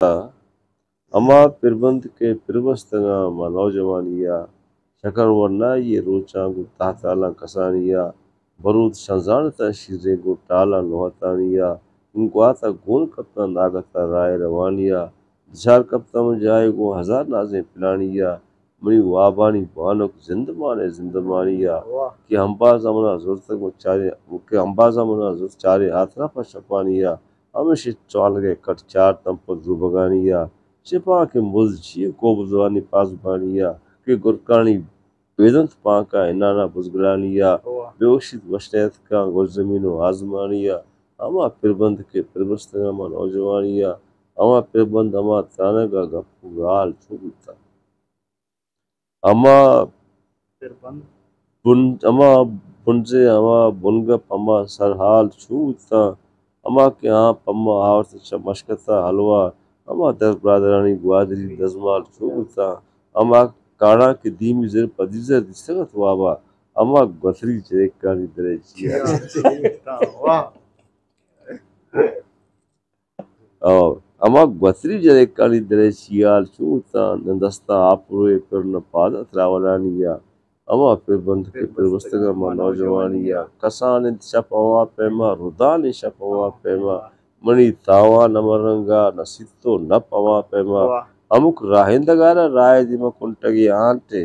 ہما پربند کہ پربستگاں ما نوجوانی ءَ، شکر ورنائی ءِ روچاں گوں تہتالاں کسانی ءَ، برود شنزانتاں شیریں گوں ٹالاں نوہتانی ءَ، گوں گوات ءَ گون کپتاں ناگت ءَ راہ ءِ روانی ءَ، دچار کپتاں من جاہے گوں ہزار نازیں پلانی ءَ، منی وابانی بانک زندمان ءِ زندمانی ءَ، واہ۔ کہ امبازاں من ءَ زرتگ من چاریں، کہ امبازاں من ءَ زرت چاریں ہاترا پہ شپانی ءَ، ہمیشی چوانگ ءِ کٹ چارتاں پہ دروبگانی ءَ، چہ پاکیں بز چی ءَ کوبزوانی پازبانی ءَ، کہ گرکانی بیدنت پانکا انانا بزگلانی ءَ، واہ۔ بے وشیت وش نیتکاں گوش زمین و آزمانی ءَ، ہما پربند کہ پربستگاں ما نوجوانی ءَ، ہما پربند ہما ترانگ ءَ گپ و گال چو بوتاں۔ ہما بن-، ہما بنزے، ہما بنگپ، ہما سرحال چو بوتاں، ہما کہ آ پما آورت چہ مشکت ءَ حلوا، ہما در برادرانی گوادری دزمال چو بوتاں، ہما کاڑاں کہ دیمی زر پہ دیزر دیستگ ات وابا، ہما گوتری جنکانی درے چیا۔ واہ۔ او ہما گوتری جنکانی درے چیال چو بوتاں، نہ دستاں آپروئے پر نہ پاد ءَ تراولانی ءَ، ہما پربند کہ پربستگاں ما نوجوانی ءَ، کسان انت شپ ہما پیما، ردان انت شپ ہما پیما، منی تاوان ہما رنگا، نہ سیت و نپ ہما پیما، واہ۔ ہمک راہندگارا راہ دیما کنٹگے آنٹے۔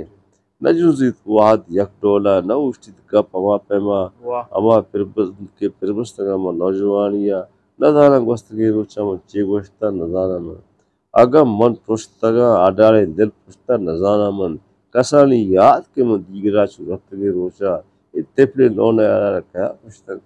نہ جنزیت وہد یک ڈولا، نہ اوشتیت گپ ہما پیما، واہ۔ ہما پربست کہ پربستگاں من نوجوانی ءَ، نہ زاناں گوستگیں روچاں من چے گوشتاں، نہ زاناں من۔ اگاں من پرشتگاں آ ڈالیں دل پرشتہ، نہ زاناں من۔ کسانی یات کہ من دیگرا چو رپتگیں روچا، اے تپلیں نونیارا کیا پرشتگ؟